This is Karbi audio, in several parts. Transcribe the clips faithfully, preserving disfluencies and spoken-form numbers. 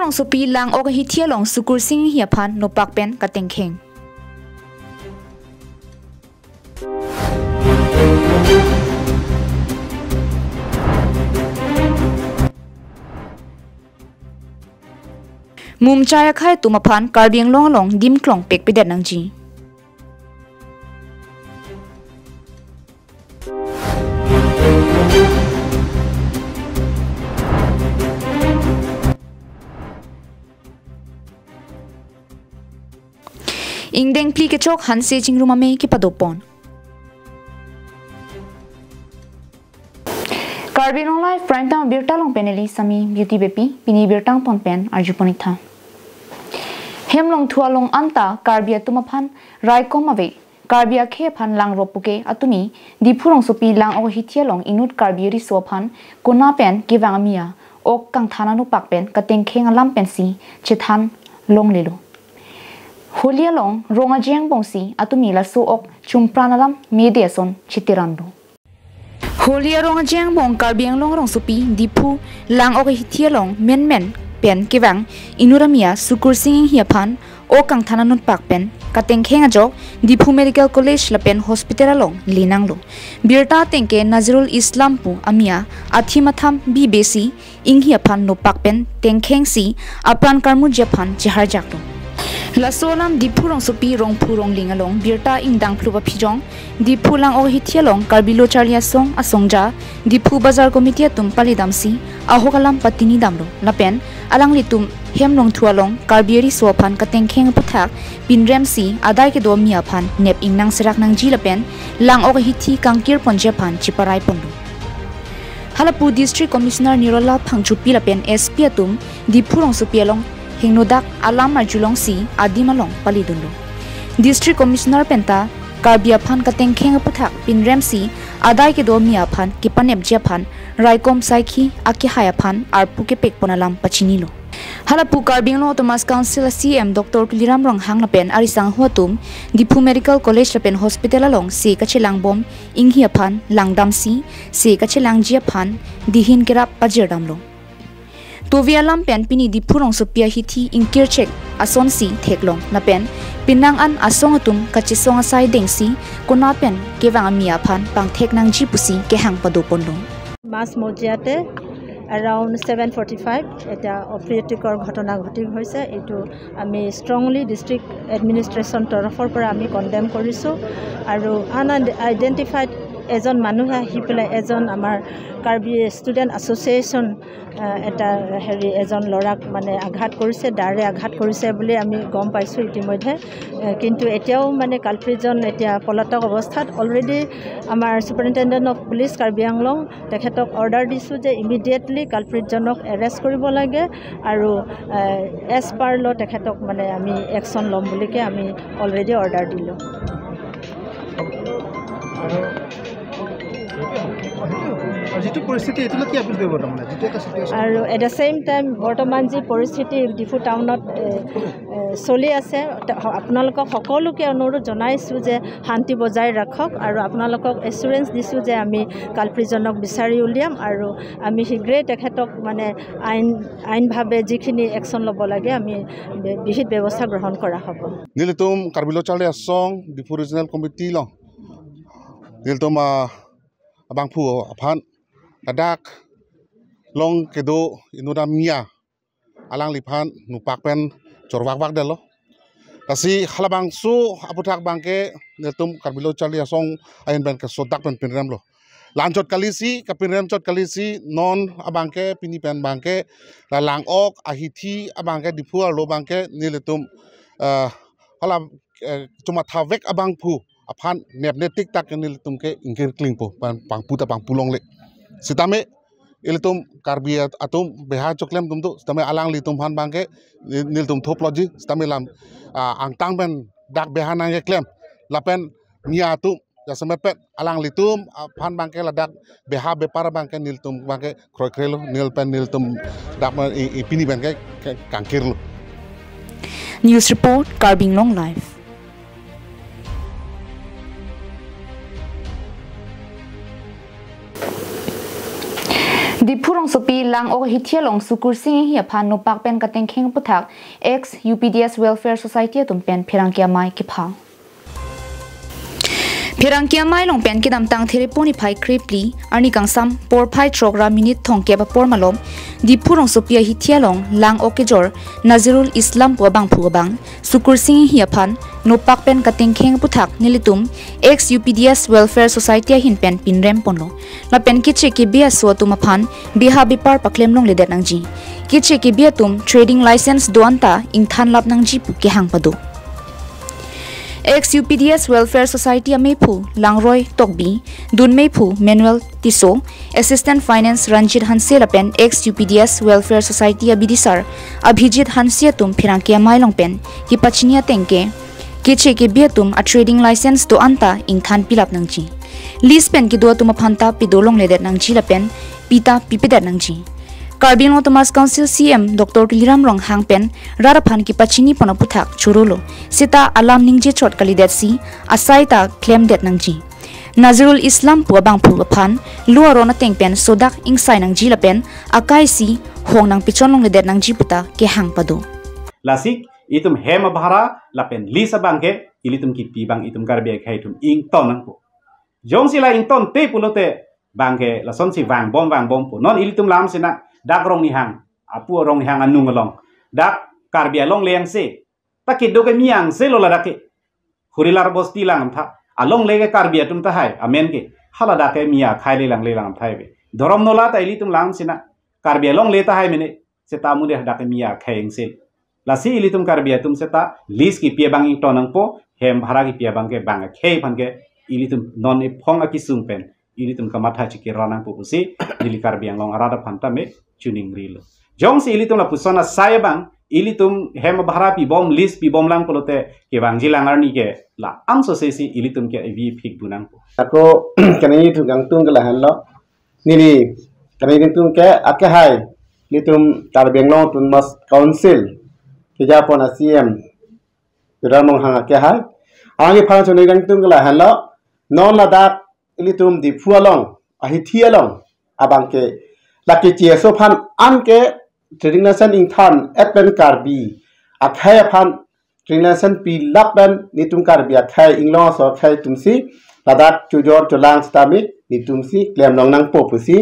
Rongsopi lang-ok ahithi along Sukursing Enghi aphan nopak pen katengkheng. Mumchai akhei atum aphan Karbi Anglong along dim klong pekpedet nangji. Ingdeng phli kechok Hanse Chingrum Amei kepadopon. Karbi Anglong Live Prime Time abirta along pen neli Sami Beauty Beypi, pini birta angton pen arjupon-ik tha. Hem longthu along anta Karbi atum aphan raikom ave, Karbi akhei aphan langrop puke atumi Diphu rongsopi lang-ok ahithi along inut Karbi riso aphan kona pen kevang amia ok kangthan anopak pen katengkheng alam pensi chethan longlelo. Holi along rong ajeng bongsi atumi laso ok chumpran alam mede ason cheteranlo. Holi arong ajeng bong Karbi Anglong rongsopi Diphu lang-ok ahithi along menmen pen kevang inut amia Sukursing Enghi aphan ok kangthan anopak pen katengkheng ajok Diphu Medical College lapen hospital along lenanglo. Birta ateng ke Nazirul Islam pu amia athim atham bibesi Enghi aphan nopak pen tengkhengsi apran karmuji aphan cheharjaklo. Laso alam Diphu rongsopi Rongphu Rongling along birta ingdeng phlu aphijong Diphu lang-ok ahithi along Karbi Lo Charli Asong asongja Diphu Bazar Committee atum palidamsi ahok alam patinidamlo. Lapen alanglitum hem longthu along Karbi riso aphan katengkheng aputhak pinremsi adai kedo amia aphan nep ingnang serak nangji lapen lang-ok ahithi kangkir ponji aphan cheparai ponlo. Halapu District Commissioner Nirola Phangchopi lapen S P atum Diphu rongsopi along hingnodak alam arjulongsi adim along palidunlo. District Commissioner penta Karbi aphan katengkheng aputhak pinremsi adai kedo amia aphan kepanepji aphan raikom saikhi akehai aphan arpu kepekpon alam pachinilo. Halapu Karbi Anglong Autonomous Council a C E M Doctor Tuliram Ronghang lapen arisangho atum Diphu Medical College lapen hospital along se kachelangbom Enghi aphan langdamsi se kachelangji aphan dihin kerap pajirdamlo. Tovi alam pen pini Diphu rongsopi ahithi ingkirchek asonsi theklong lapen penang an asong atum kachesong asai dengsi kona pen kevang amia aphan pangthek nangji pusi kehang padoponlo. মাজ মজিয়াতে around seven forty five এতিয়া অপ্ৰীতিকৰ ঘটনা ঘটি হৈছে। এইটো আমি strongly district administration তৰফৰ পৰা আমি কণ্ডেম কৰিছোঁ। আৰু আন আইডেণ্টিফাইড এজন মানুহে আহি পেলাই এজন আমাৰ কাৰ্বি ষ্টুডেণ্ট এছ'চিয়েশ্যন, আহ, এটা হেৰি এজন ল'ৰাক মানে আঘাত কৰিছে, দাৰে আঘাত কৰিছে বুলি আমি গম পাইছোঁ ইতিমধ্যে। আহ, কিন্তু এতিয়াও মানে কালপ্ৰিটজন এতিয়া পলাতক অৱস্থাত। অলৰেডি আমাৰ চুপাৰিনটেণ্ডেণ্ট অফ পুলিচ কাৰ্বি আংলং তেখেতক অৰ্ডাৰ দিছোঁ যে ইমিডিয়েটলি কালপ্ৰিটজনক এৰেষ্ট কৰিব লাগে আৰু, আহ, এজ পাৰ ল তেখেতক মানে আমি একশ্যন ল'ম বুলিকে আমি অলৰেডি অৰ্ডাৰ দিলোঁ। আৰু যিটো পৰিস্থিতি, এইটোলৈ কি আপিল কৰিব তাৰমানে, যিটো এটা চিটুৱেশ্যন? আৰু এট দ্য ছেইম টাইম বৰ্তমান যি পৰিস্থিতি ডিফু টাউনত, এ, এ, চলি আছে, তে-, আপোনালোকক সকলোকে অনুৰোধ জনাইছোঁ যে শান্তি বজাই ৰাখক আৰু আপোনালোকক এচুৰেঞ্চ দিছোঁ যে আমি কালপ্ৰিটজনক বিচাৰি উলিয়াম আৰু আমি শীঘ্ৰেই তেখেতক মানে আইন, আইনভাৱে যিখিনি একশ্যন ল'ব লাগে আমি বে-, বিহিত ব্যৱস্থা গ্ৰহণ কৰা হ'ব। Nelitum Karbi Lo Charli Asong Diphu Regional Committee along nelitum, ah, abangphu aphan ladak long kedo inut amia alangliphan nopak pen chorvakvakdetlo. Lasi halabangso aputhak abangke nelitum Karbi Lo Charli Asong ahin pen kesodak pen pinremlo. La-anchot kalisi, kapinremchot kalisi, non abangke, pini pen abangke, la lang-ok ahithi abangke, Diphu arlo abangke nelitum, eh, hala, eh, chomathawek abangphu aphan nepne tiktak ke nelitum ke ingkir klingpo, pang-, pangpu ta pangpu longle. Sitame ilitum Karbi at-, atum beha choklem atum do, sitame alanglitum aphan abangke ni-, nelitum thoploji, sitame lam, ah, angtang pen dak beha nangkeklem. Lapen nia atum jasemet pen alanglitum aphan abangke ladak beha bepar abangke nelitum abangke kroikre lo, neli pen nelitum dak ma i, i pini pen ke, ke kangkir lo. News report, Karbi Anglong Live. Diphu rongsopi Lang-ok ahithi along Sukursing Enghi aphan nopak pen katengkheng aputhak ex U P D S Welfare Society atum pen pherangke amei kepha. Pherangke amei along pen kedamtang Therepo niphai krephli arni kangsam porphai throk ra minute thomkep apor malom Diphu rongsopi ahithi along Lang-ok kejor Nazirul Islam pu abangphu abang Sukursing Enghi aphan nopak pen katengkheng aputhak nelitum ex U P D S Welfare Society ahin pen pinrem ponlo. Lapen keche kebe aso atum aphan beha bepar paklem longledet nangji. Keche kebe atum trading license do-an ta ingthan lap nangji pu kehang pado. Ex U P D S Welfare Society ameiphu Langroi Tokbi, dun meiphu Manuel Tisso, Assistant Finance Ranjit Hanse lapen ex U P D S Welfare Society abidisar Abhijit Hanse atum pherangke amei along pen kepachini ateng ke, keche kebe atum a trading license do-an ta ingthan pilap nangji. Lease pen kedo atum aphan ta pido longledet nangji lapen pi ta pipedet nangji. Karbi Anglong Autonomous Council C E M Doctor Tuliram Ronghang pen rat aphan kepachini pon aputhak chorolo. Seta alam ningje chot kalidetsi asai ta klemdet nangji. Nazirul Islam pu abangphu aphan lo aron ateng pen sodak ingsai nangji lapen akai si hong nangpechon longledet nangji pu ta kehang pado. Lasi itum hem abhara lapen lease abang ke ilitum kipi abang itum Karbi akhei atum ington nangpo. Jongsi la ingtonte pulote abang ke lasonsi vangbom vangbompo. Non ilitum lam sina dak Rongnihang, apu Rongnihang anung along, dak Karbi alongle angse, ta kedo ke mi angse lo ladak ke. Horilar Bosti lang tha. Alongle ke Karbi atum tahai, amen ke. Haladak ke mi akhei le lang le lang thai be. Dhorom nola ta ilitum lam sina Karbi alongle tahai mene, seta mu deh dak ke mi akhei angse. Lasi ilitum Karbi atum seta lease kipi abang ington nangpo, hem bhara kipi abang ke bang akhei aphan ke ilitum non ephong akesung pen ilitum kamatha chikir nangpo pusi neli Karbi Anglong arat aphan tame chuningrilo. Jongsi ilitum lapuson asai abang ilitum hem bhara pibom, lease pibom lang pulote kevangji lang arni ke la-an sose si ilitum ke evi phik bu nangpo. Ako kaningje thu kangtung ke lahenlo. Neli kaningje thu ke akehai ilitum Karbi Anglong Autonomous Council kejapon a C E M Tuliram Ronghang akehai. Alangli aphan choningje kangtung ke lahenlo. Non ladak ilitum Diphu along, ahithi along abang ke lake T S O aphan an ke trading license ingthan et pen Karbi akhei aphan trading license pilap pen nelitum Karbi akhei inglong aso akhei atumsi ladak chojor cholang sitame nelitumsi klem long nangpo pusi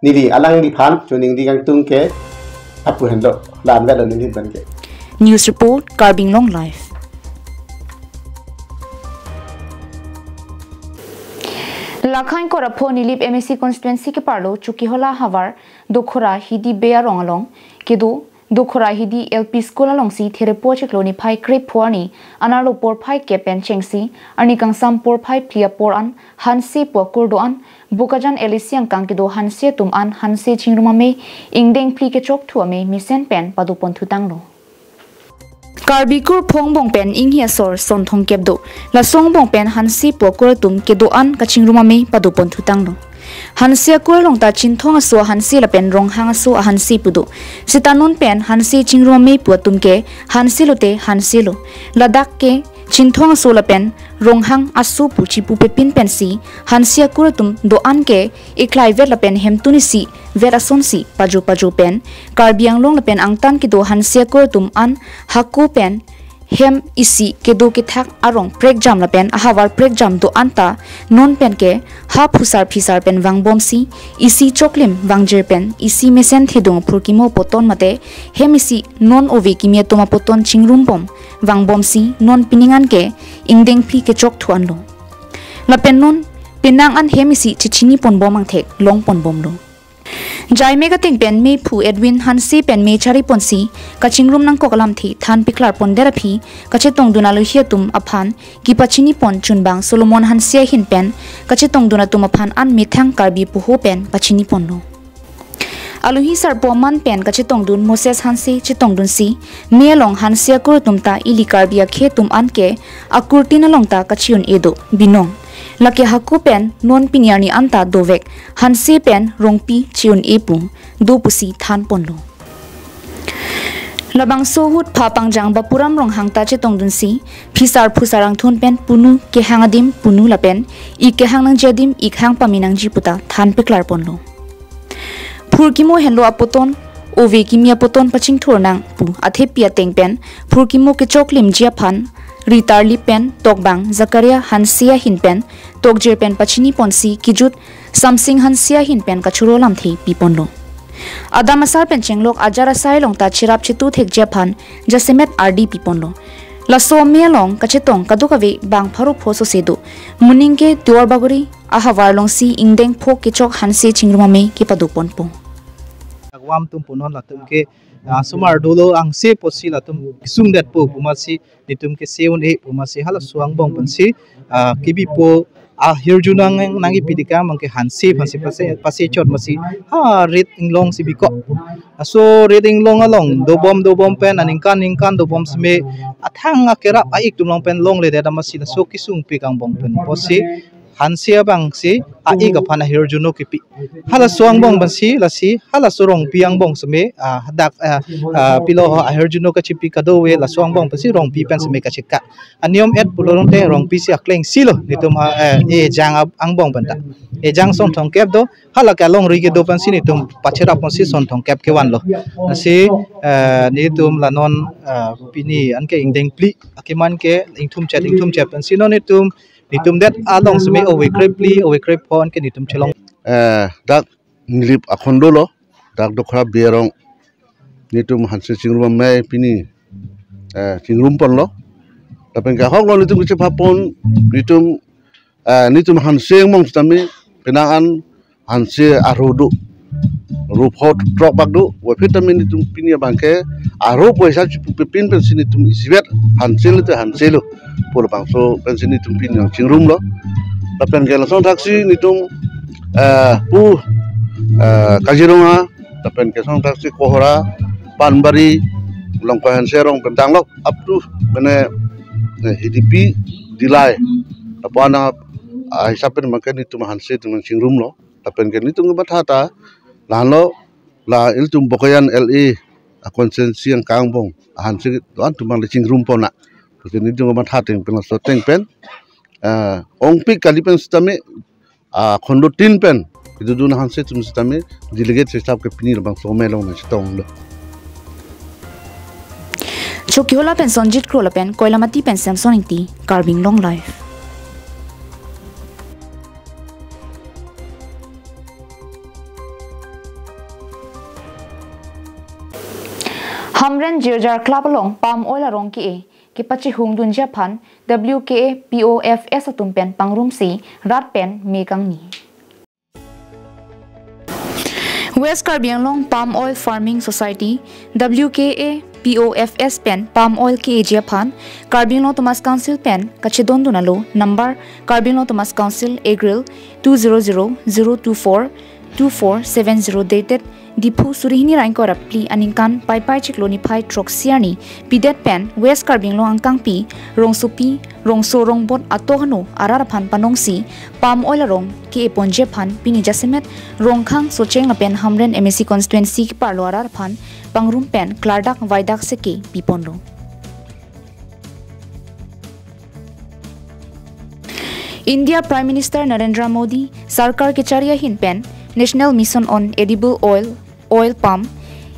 neli alangliphan choningje kangtung ke apu henlo, la-an velo neli abang ke. News report, Karbi Anglong Live. Lakhain Korapho Nilip M A C constituency keparlo Chokihola havar Dokhora Hidi Bey arong along kedo Dokhora Hidi L P School alongsi Therepo chiklo niphai krephli arni anerlo porphai kep pen chengsi arni kangsam porphai phli apor an Hanse pu akur do-an Bokajan L A C angkang kedo Hanse atum an Hanse chingrum amei ingdeng phli kechokthu amei mesen pen padoponthu tanglo. Karbi kur phongbong pen inghi asor son thomkep do. Laso angbong pen Hanse pu akur atum kedo-an kachingrum amei padoponthu tanglo. Hanse akur along ta Chinthong aso aHanse lapen Ronghang aso aHanse pu do. Seta non pen Hanse chingrum amei pu atum ke Hanse lote Hanse lo. Ladak ke Chinthong aso lapen Ronghang aso pu chipu pepin pensi Hanse akur atum do-an ke eklai vet lapen hemtun isi vet asonsi pajo pajo pen Karbi Anglong lapen angtan kedo Hanse akur atum an hako pen hem isi kedo kethak arong prekjam lapen ahavar prekjam do-an ta non pen ke ha phusar phisar pen vangbomsi isi choklim vangjir pen isi mesen thedung phurkimo apoton mate hem isi non ove kimi atum apoton chingrumbom vangbomsi non pining an ke ingdeng phli kechokthu anlo. Lapen non penang an hem isi chechini ponbom angthek long ponbomlo. Jaime kateng pen meiphu Edwin Hanse pen me chari ponsi kachingrum nangkok alamthe than piklar pondet aphi kachetongdun alohi atum aphan kepachini pon chunbang Solomon Hanse ahin pen kachetongdun atum aphan an methang Karbi puho pen pachini ponlo. Alohi sarpo aman pen kachetongdun Moses Hanse chetongdunsi me along Hanse akur atum ta ili Karbi akhei atum an ke akurtin along ta kachi-un-e do binong. Lake hako pen non pini arni an ta dovek Hanse pen Rongpi chi-un-e pu do pusi than ponlo. Labangso ahut pha pangjang Bapuram Ronghang ta chetongdunsi phisar phusar angthun pen punu kehang adim punu lapen ik kehang nangji adim ik hang pame nangji pu ta than piklar ponlo. Phurkimo henlo apoton, ove kimi apoton pachingthur nang pu athepi ateng pen phurkimo kechoklimji aphan ritarlip pen tokbang Zakaria Hanse ahin pen tokjir pen pachini ponsi kijut Samsing Hanse ahin pen kachoro lamthe piponlo. Adam asar pen chenglok ajar asai along ta cherap chetu thekji aphan jasemet ardi piponlo. Laso amei along kachetong kadokave bang pharo pho sose do. Moning ke Duarbagori ahavar alongsi ingdeng phok kechok Hanse chingrum amei kepado ponpo. Agwam atum punon latum ke, ah, sumar dolo angse pusi latum kesung detpo pu amatsi netum kese un-e pu amatsi halaso angbong pensi, ah, kebipo ahirjuno nang nangkepi dikam abang ke Hanse aphansi pase pase chot amatsi ha rit inglong si bikok. Laso rit inglong along dobom dobom pen aningkan ningkan dobom seme athang akerap a-ik atum along pen longledet amatsi laso kesungpik angbong pen pusi Hanse abangsi a-ik aphan ahirjuno kepi. Halaso angbong pensi lasi halaso Rongpi angbong seme, ah, dak, ah, ah, pilo ho ahirjuno kachipi kadokave laso angbong pensi Rongpi pen seme kacheka. Aniyom et pulo tangte Rongpi si akleng silo netum ha, eh, ejang ab-, angbong penta. Ejang son thomkep do, hala ke alongri kedo pensi netum pacherap ponsi son thomkep kevanlo. Lasi, eh, netum la non, eh, pini anke ingdeng phli, akeman ke ingthum chet, ingthum chet pensi non netum, netum det along seme ove krephli, ove krepho anke netum chelong. Eh, dak Nilip akhondo lo, dak Dokhra Berong, netum Hanse chingrum amei pini, eh, chingrum ponlo. Lapen ke ahok lo netum kechepha pon, netum, eh, netum Hanse angbong sitame, penang an Hanse arho do, arho pho throk bak do, waphi tame netum pini abang ke, arho poisa chipu pepin pensi netum isivet Hanse lo te Hanse lo pu labangso pensi netum pini nang chingrum lo. Lapen ke lason thaksi netum, eh, pu, eh, Kaziranga, lapen ke lason thaksi Kohora, Panbari, Longkoi Hanse arong pen tanglok up to mane, eh, Hidipi, Dillai. Lapu ana, ah, hisap pen abang ke netum Hanse atum nang chingrum lo. Lapen ke netum kematha ta, la-an lo, la ilitum Bokajan L A a constituency angkang angbong, a Hanse do-an atum abang le chingrum pon na. Lasi netum kematha ateng pen laso ateng pen, eh, ongpik kali pen sitame, ah, akhondo tin pen kedodun Hanse atum sitame delegate hisap ke pini labangso amei along nangchetonglo. Chokihola pen Sonjit Kro lapen Koilamati pen Samson Ingti, Karbi Anglong Live. Hamren Jirjar Club along palm oil arong ke-e kepachihungdunji aphan W K A P O F S atum pen pangrumsi rat pen me kangni. West Karbi Anglong Palm Oil Farming Society, W K A P O F S pen palm oil ke-eji aphan Karbi Anglong Autonomous Council pen kachedondun alo number Karbi Anglong Autonomous Council Agril two zero zero zero two four two four seven zero dated Diphu suri hini ra ingkoi ra phli aningkan Paipai chiklo niphai throksi arni pidet pen West Karbi Anglong angkangpi rongsopi rongso rongbot atok hanu arat aphan panongsi palm oil arong ke-e ponji aphan pini jasemet Rongkhang, Socheng lapen Hamren M A C constituency keparlo arat aphan pangrum pen klardak vaidak seke piponlo. India Prime Minister Narendra Modi sarkar kechari ahin pen National Mission on Edible Oil, Oil Palm,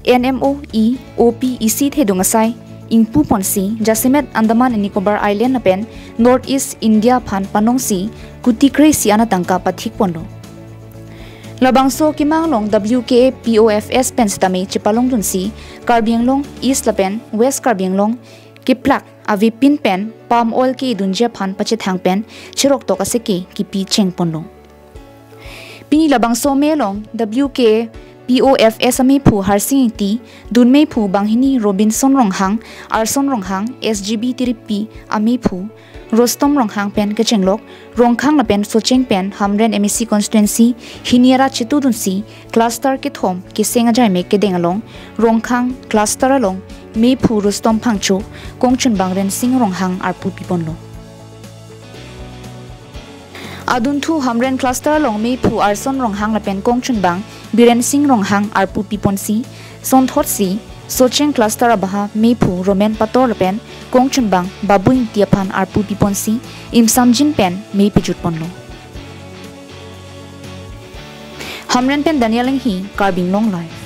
N M O E O P isi thedung asai ingpu ponsi jasemet Andaman and Nicobar Island lapen North East India aphan panongsi kuti kre-isi ana tangka pathik ponlo. Labangso kemang along W K A P O F S pen sitame chepalongdunsi Karbi Anglong East lapen West Karbi Anglong keplak avepin pen palm oil ke-edunji aphan pachethang pen cheroktok aseke kipi chengponlo. Pini labangso amei along W K A P O F S ameiphu Harsing Ingti, dun meiphu banghini Robinson Ronghang, arson Ronghang, S G B tiripi ameiphu Rostom Ronghang pen kechenglok, Rongkhang lapen Socheng pen Hamren M A C constituency hini ara chetudunsi cluster kethom keseng ajaimek kedeng along Rongkhang cluster along meiphu Rostom Phangcho, kongchunbang Rensing Ronghang arpu piponlo. Adunthu Hamren cluster along meiphu arson Ronghang lapen kongchunbang Biren Singh Ronghang arpu piponsi, sonthotsi, Socheng cluster abaha meiphu Romen Pator lapen kongchunbang Babu Ingti aphan arpu piponsi, imsamjin pen mei pejutponlo. Hamren pen Daniel Enghi, Karbi Anglong Live.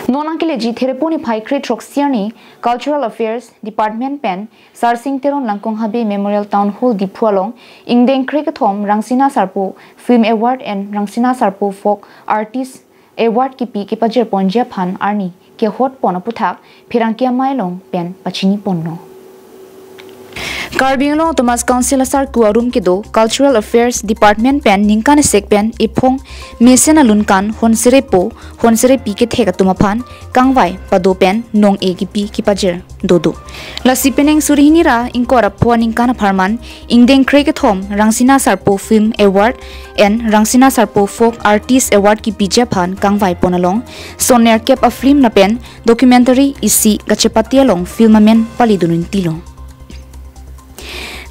Non nangkeleji Therepo niphai kre-throksi arni Cultural Affairs Department pen Sarsing Teron Langkong Habe Memorial Town Hall Diphu along ingdeng kre-kethom Rangsina Sarpo Film Award and Rangsina Sarpo Folk Artist Award kipi kepajirponji aphan arni kehotpon aputhak pherangke amei along pen pachiniponlo. Karbi Anglong Autonomous Council asarku arum kedo Cultural Affairs Department pen ningkan esek pen ephong mesen alun kan honserepo honserepi kethek atum aphan kangvai pado pen nong-e kipi kepajir dodo. Lasi penang suri hini ra ingkoi ra pho aningkan apharman ingdeng kre-kethom Rangsina Sarpo Film Award and Rangsina Sarpo Folk Artist Award kipiji aphan kangvaipon along son nerkep a-film lapen documentary isi kachepate along film amen palidun untilo.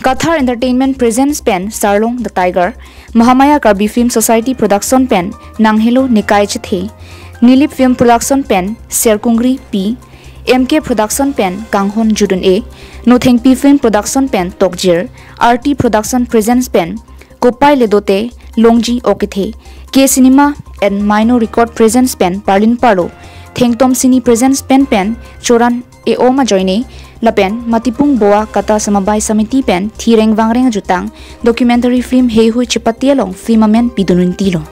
Kathar Entertainment Presents pen Sarlong the Tiger, Mahamaya Karbi Film Society Production pen Nanghelo Nekai Chethe, Nilip Film Production pen Serkungri Pi, M K Production pen Kanghon Judun E, Nothengpi Film Production pen Tokjir, R T Production Presents pen Kopai Ledote Longji Okethe, K Cinema and Maino Record Presents pen Parlin Parlo, Thengtom Cine Presents pen pen Choran E Om Ajoine, lapen Matipung Boa Kata Samabai Samiti pen Thireng Vangreng Ajutang documentary film Heihui Chepate along film amen pidun untilo.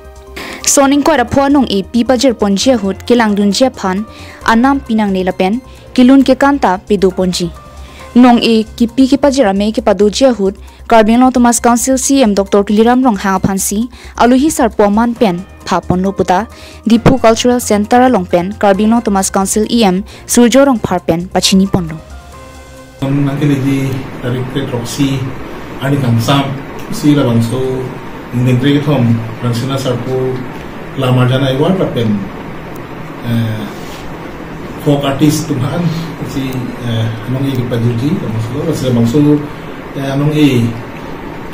Son ingkoi ra pho anong-e pi pajirponji ahut kelangdunji aphan anam pinangne lapen kelun kekan ta pedoponji. Nong-e kipi kepajir amei kepadoji ahut Karbi Anglong Autonomous Council C M Doctor Tuliram Ronghang aphansi aluhi sarpo aman pen phaponlo puta Diphu Cultural Center along pen Karbi Anglong Autonomous Council E M Surjo Rongphar pen pachiniponlo. Nangkeleji tarik kre-throksi arni kangsam si labangso ingdeng kre-kethom Rangsina Sarpo Lamarjana Award lapen, eh, folk artist atum aphan si, eh, anong-e kepajirji labangso, lasi labangso, eh, anong-e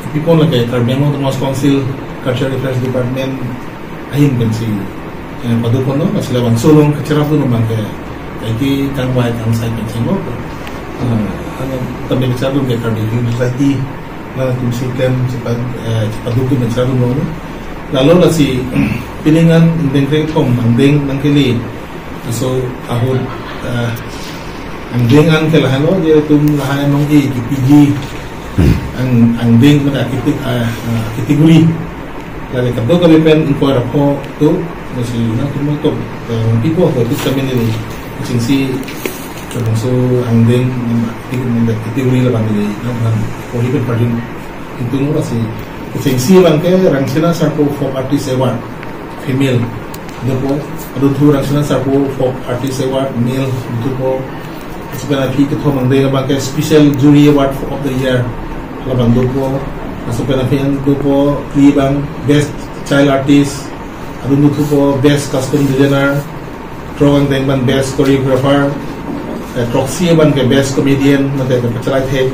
kepipon lake Karbi Anglong Autonomous Council Cultural Affairs Department ahin pensi, eh, padoponlo, lasi labangso along kacherapdun abangke, eh, ke kangvai kangsai pensi mo, eh, ano tame kacherapdun ke Karbi Film Society, latum si klem chepa-, eh, chepaduk atum kacherapdunlo. Lalo lasi, pining an ingdeng kre-kethom angdeng nangkele, laso ahut, eh, angdeng an ke lahelo, je itum lahai anong-e kepiji ang, angdeng pada kiti-, eh, eh, category. Lale kadokave pen ingkoi ra pho do, lasi nangtum to, eh, pipo ho tu kami neli chingsi, termasuk angdeng, em, kiti-, em, category labang neli, nang, nang, oh, ipen pajun. Itum lasi, chingsi abangke Rangsina Sarpo Folk Artist Award, female. Dopo, adun thu Rangsina Sarpo Folk Artist Award, male, dopo. Laso pen aphi kethom angdeng abangke Special Jury Award of the Year labang dopo. Laso pen aphi an dopo phli abang Best Child Artist, adun dothupo Best Costume Designer, throk angdeng abang Best Choreographer, eh, throksi abangke Best Comedian, mate kepachalai thek.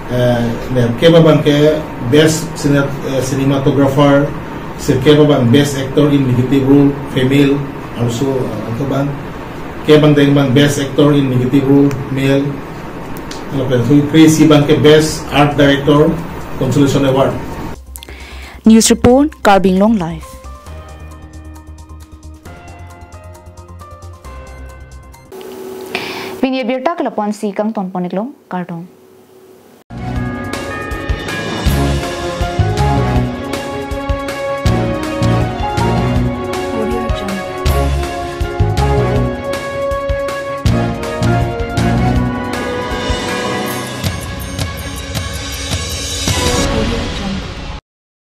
Eh, nerkep abangke Best Cine-, eh, Cinematographer, sirkep abang Best Actor in Negative Role, female, also, eh, ato abang. Kep angdeng abang Best Actor in Negative Role, male. Lapen thu kre-isi abangke Best Art Director, Consolation Award. News report, Karbi Anglong Live. Pini abirta ke lapu-ansi kangtonpon-iklo, kardom.